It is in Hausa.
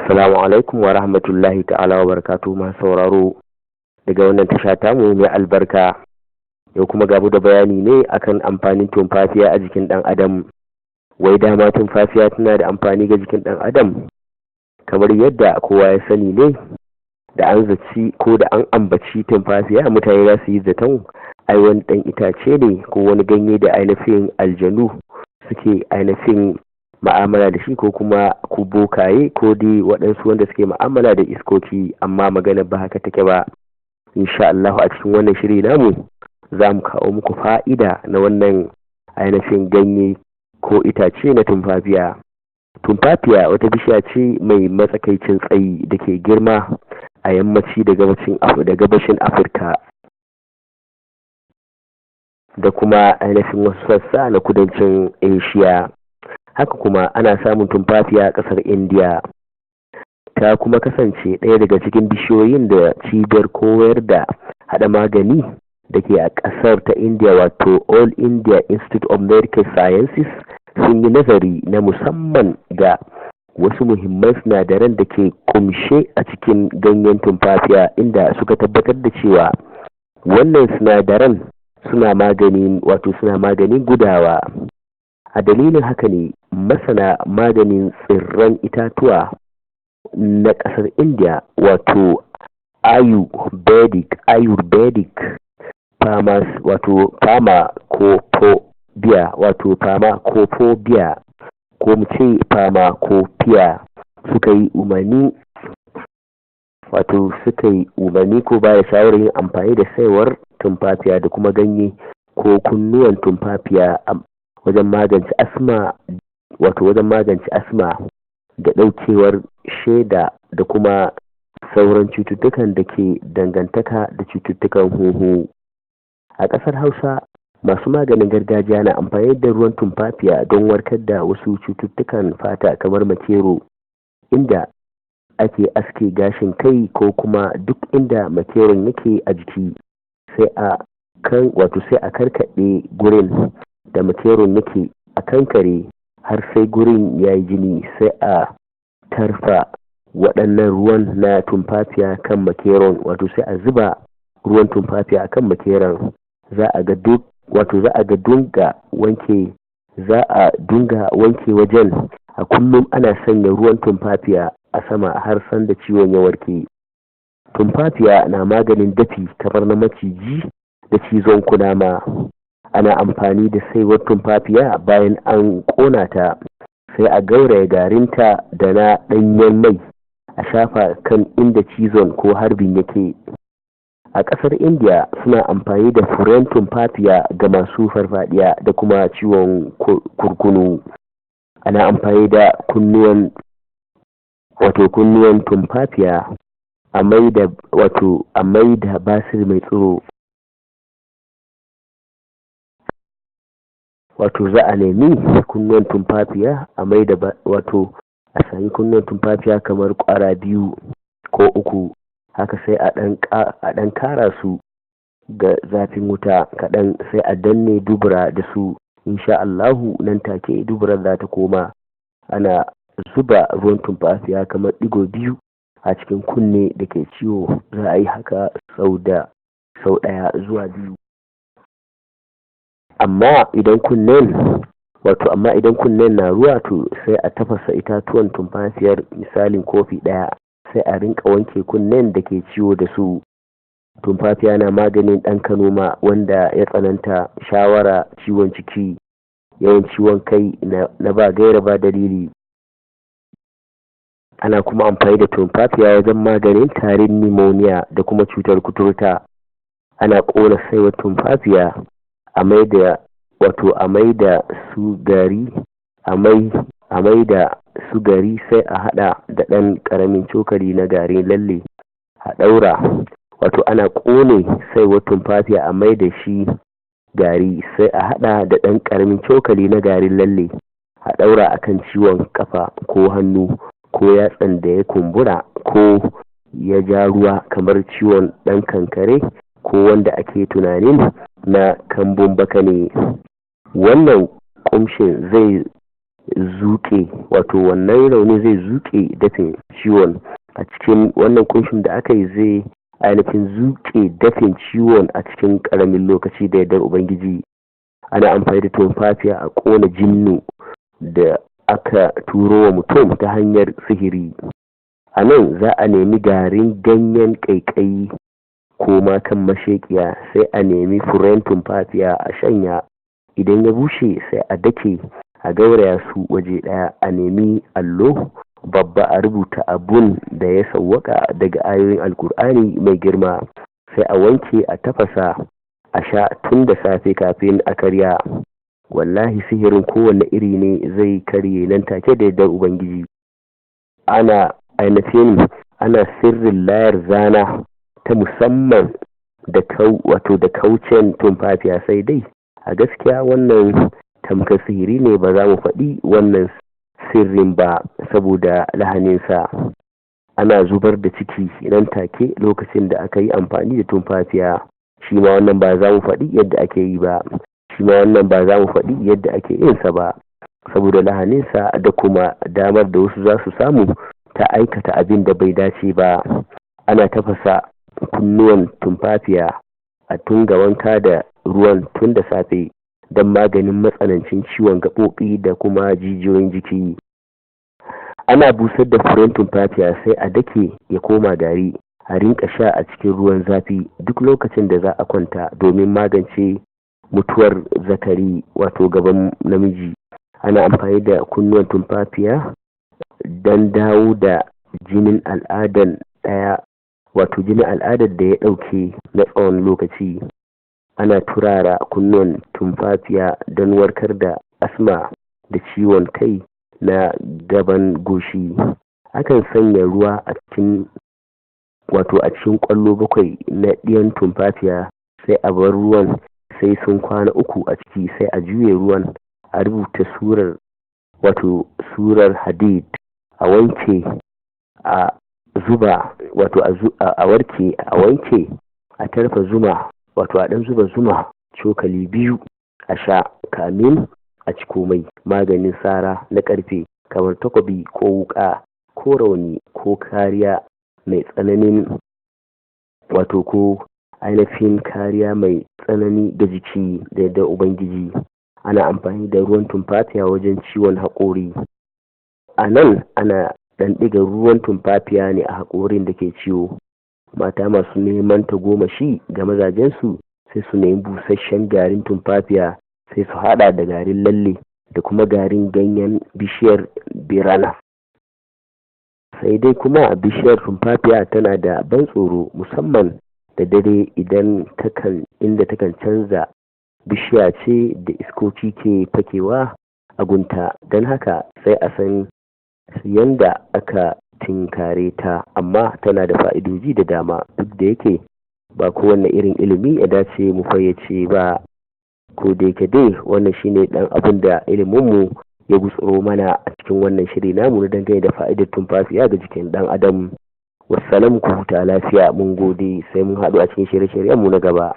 Assalamu alaikum wa rahmatullahi ta'ala wa barakatuhu, masu sauraro daga wannan tasha tamu mai albarka. Yau kuma ga mu da bayani ne akan amfanin tumfafiya a jikin ɗan adam. Wai dama tumfafiya tana da amfani ga jikin ɗan adam? Kamar yadda kowa ya sani ne, da an zaci ko da an ambaci tumfafiya, mutane za su yi zaton ai wani ɗan itace ne ko wani ganye da ainihin aljanu suke ainihin ma'amala da shi, ko kuma ku bokaye, ko dai waɗansu wanda suke ma'amala da iskoki. Amma magana ba haka take ba. Insha Allah a cikin wannan shiri namu za mu kawo muku fa'ida na wannan ainihin ganye ko itace na tumfafiya. Tumfafiya wata bishiya ce mai matsakaicin tsayi da ke girma a yammaci da gabashin Afirka da kuma ainihin wasu sassa na kudancin Asia. Haka kuma ana samun tumfafiya a ƙasar Indiya. Ta kuma kasance ɗaya daga cikin bishiyoyin da cibiyar koyar da haɗa magani da ke a ƙasar ta Indiya, wato All India Institute of Medical Sciences, sun yi nazari na musamman ga wasu muhimman sinadaran da ke ƙumshe a cikin ganyen tumfafiya, inda suka tabbatar da cewa wannan sinadaran suna maganin, wato suna maganin gudawa. A dalilin haka ne masana maganin tsirran itatuwa na ƙasar India, wato Ayurvedic farmers, wato pharmacopoeia, wato pharmacopoeia, ko mu ce pharmacopoeia, suka yi umarni, wato suka yi umarni ko ba da shawarar yin amfani da saiwar tumfafiya da kuma ganye ko kunnuwan tumfafiya wajen magance asma, wato wajen magance asma da ɗaukewar shaida da kuma sauran cututtukan da ke dangantaka da cututtukan huhu. A ƙasar Hausa, masu maganin gargajiya na amfani da ruwan tumfafiya don warkar da wasu cututtukan fata kamar makero, inda ake aske gashin kai ko kuma duk inda makeron yake a jiki, sai a kan, wato sai a karkaɗe gurin da makeron yake, a kankare har sai gurin ya yi jini, sai a tarfa waɗannan ruwan na tumfafiya kan makeron, wato sai a zuba ruwan tumfafiya kan makeron. Za a ga duk, wato za a ga dunga wanke, za a dunga wanke wajen a kullum, ana sanya ruwan tumfafiya a sama har sanda ciwon ya warke. Tumfafiya na maganin dafi kamar na maciji da cizon kunama. Ana amfani da saiwar tumfafiya bayan an ƙona ta, sai a gauraya garinta da na ɗanyen mai a shafa kan inda cizon ko harbin yake. A ƙasar Indiya suna amfani da furen tumfafiya ga masu farfadiya da kuma ciwon kurkunu. Ana amfani da kunnuwan, wato kunnuwan tumfafiya a maida, wato a maida basir mai tsiro. Wato za a nemi kunnuwan tumfafiya a maida, wato a sami kunnuwan tumfafiya kamar ƙwara biyu ko uku haka, sai a ɗan kara su ga zafin wuta kaɗan, sai a danne dubura da su. Insha Allahu nan take duburar za ta koma. Ana zuba ruwan tumfafiya kamar ɗigo 2 a cikin kunne da ke ciwo. Za a yi haka sau da sau ɗaya zuwa biyu. Amma idan kunnen, wato amma idan kunnen na ruwa, to sai a tafasa itatuwan tumfafiyar misalin kofi ɗaya, sai a rinka wanke kunnen da ke ciwo da su. Tumfafiya na maganin ɗan kanoma wanda ya tsananta, shawara, ciwon ciki, yawan ciwon kai na ba gaira ba dalili. Ana kuma amfani da tumfafiya wajen maganin tarin pneumonia da kuma cutar kuturta. Ana ƙona saiwar tumfafiya a maida, wato a maida su gari, a maida su gari, sai a haɗa da ɗan ƙaramin cokali na garin lalle a ɗaura. Wato ana ƙone saiwar tumfafiya a maida shi gari, sai a haɗa da ɗan ƙaramin cokali na garin lalle a ɗaura akan ciwon ƙafa ko hannu ko yatsan da ya kumbura ko ya ja ruwa, kamar ciwon ɗan kankare ko wanda ake tunanin na kambun baka ne. Wannan ƙumshin zai Zuƙe, wato wannan rauni zai zuƙe dafin ciwon a cikin wannan kunshin da aka yi, zai ainihin zuƙe dafin ciwon a cikin ƙaramin lokaci, da yardar Ubangiji. Ana amfani da tumfafiya a ƙona jinnu da aka turo wa mutum ta hanyar sihiri. A nan za a nemi garin ganyen ƙaiƙayi ko ma kan masheƙiya, sai a nemi furen tumfafiya a shanya. Idan ya bushe, sai a dake, a gauraya su waje ɗaya. A nemi allo babba, a rubuta abun da ya sawwaka daga ayoyin Alkur'ani mai girma, sai a wanke, a tafasa, a sha tun da safe kafin a karya. Wallahi sihirin kowanne iri ne zai karye nan take, da yardar Ubangiji. Ana ainihin ana sirrin layar zana ta musamman da kau wato da kaucen tumfafiya, sai dai a gaskiya wannan tamkar sihiri ne, ba za mu faɗi wannan sirrin ba saboda lahaninsa. Ana zubar da ciki nan take lokacin da aka yi amfani da tumfafiya. Shi ma wannan ba za mu faɗi yadda ake yi ba, shi ma wannan ba za mu faɗi yadda ake yin sa ba, saboda lahaninsa da kuma damar da wasu za su samu ta aikata abin da bai dace ba. Ana tafasa kunnuwan tumfafiya a tunga wanka da ruwan tun da safe don maganin matsanancin ciwon gaɓoɓi da kuma jijiyoyin jiki. Ana busar da furen tumfafiya, sai a dake ya koma gari, a rinka sha a cikin ruwan zafi duk lokacin da za a kwanta domin magance mutuwar zakari, wato gaban namiji. Ana amfani da kunnuwan tumfafiya don dawo da jinin al'adan ɗaya, wato jinin al'adar da ya ɗauke na tsawon lokaci. Ana turara kunnuwan tumfafiya don warkar da asma da ciwon kai na gaban goshi. Akan sanya ruwa a cikin, wato a cikin ƙwallo 7 na ɗiyan tumfafiya, sai a bar ruwan sai sun kwana 3 a ciki, sai a juye ruwan, a rubuta surar, wato surar Hadid, a wanke, a zuba, wato a warke, a wanke, a tarfa zuma, wato a ɗan zuba zuma cokali 2, a sha kamin a ci komai. Maganin sara na ƙarfe kamar takobi ko wuƙa ko rauni ko kariya mai tsananin, wato ko ainihin kariya mai tsanani ga jiki, da yardar Ubangiji. Ana amfani da ruwan tumfafiya wajen ciwon haƙori. A nan ana ɗan ɗiga ruwan tumfafiya ne a haƙorin da ke ciwo. Mata masu neman tagomashi ga mazajensu, sai su nemi busasshen garin tumfafiya, sai su haɗa da garin lalle da kuma garin ganyen bishiyar birana. Sai dai kuma bishiyar tumfafiya tana da ban tsoro, musamman da dare, idan takan inda takan canza bishiya ce da iskoki ke fakewa a gunta, don haka sai a san yanda aka tinkare ta. Amma tana da fa'idoji da dama, duk da yake ba kowanne irin ilimi ya dace mu fayyace ba. Ko da yake dai wannan shine dan abin da iliminmu ya gutsuro mana a cikin wannan shiri namu na dangane da fa'idar tumfafiya ga jikin dan adam. Wassalam, ku huta lafiya, mun gode, sai mun haɗu a cikin shirye-shiryenmu na gaba.